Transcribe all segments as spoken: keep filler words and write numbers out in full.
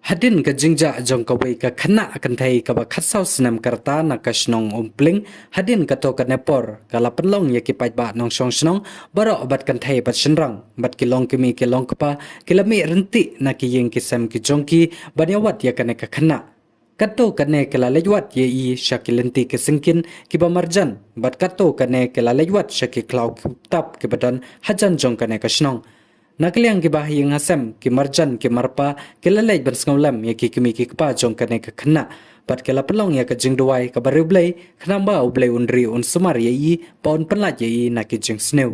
Hadien ka jingjah jong kawei ka khynnah kynthei kaba khatsaw snem ka rta na ka shnong Umpling, hadien kato kane por ka la pynlong ïa ki paidbah nongshong shnong baroh bad kynthei bad shynrang bad ki longkmie ki longkpa ki la mih ryntih na ki ïing ki sem ki jong ki ban ïa wad ïa kane ka khynnah. Kato kane ka la leit wad ïa i sha ki lynti ki syngkien kiba marjan bad kato kane ka la leit wad sha ki khlaw ki tap kiba don hajan jong kane ka shnong. Na ka liang kiba ha ïing ha sem ki marjan ki marpa ki la leit ban sngewlem ïa ki kmie ki kpa jong kane ka khynnah bad ki la pynlong ïa ka jingduwai kaba riewblei khnang ba U Blei un ri un sumar ïa i ba un pynlait ïa i na ki jingsniew.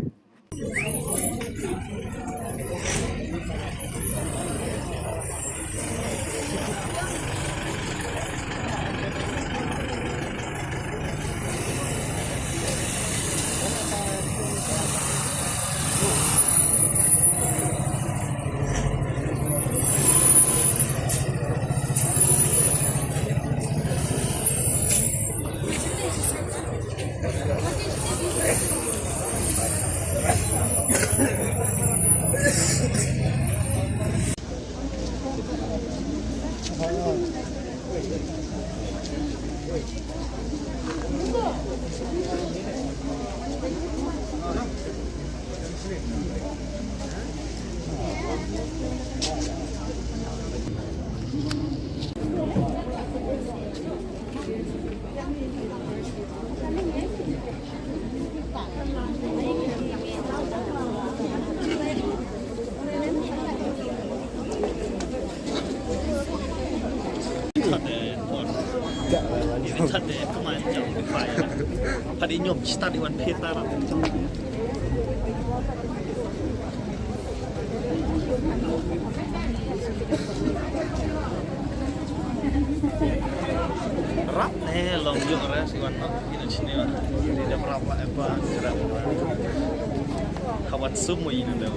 Rap ne long yuk re si wan nok ina sini wa. Ini dia berapa epa kira. Hawat semua ini dah.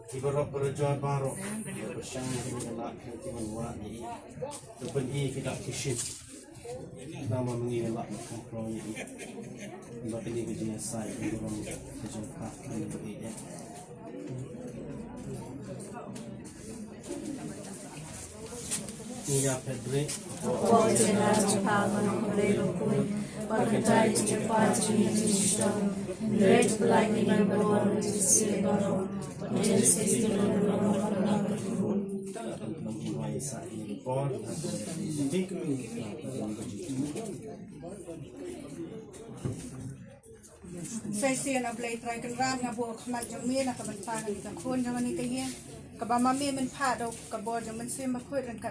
Ki baroh baroh jor baroh. Pyrshang ïa kine ki lad ki ban wad ïa i. Ki ban i ki dak ki shit. Namar ma ngi la kham pynlong ïa i. Ba kine ki jingïasai ki baroh ki jong ka ki ba i ïa. Ngi ïa phet bri. Sa shisien, A Blei Trai Kynrad, nga buh ha khmat jong me na ka bynta kane ka khun jong kane ka ïing, kaba ma me men phah da ka bor jong u Mynsiem Bakhuid ryngkat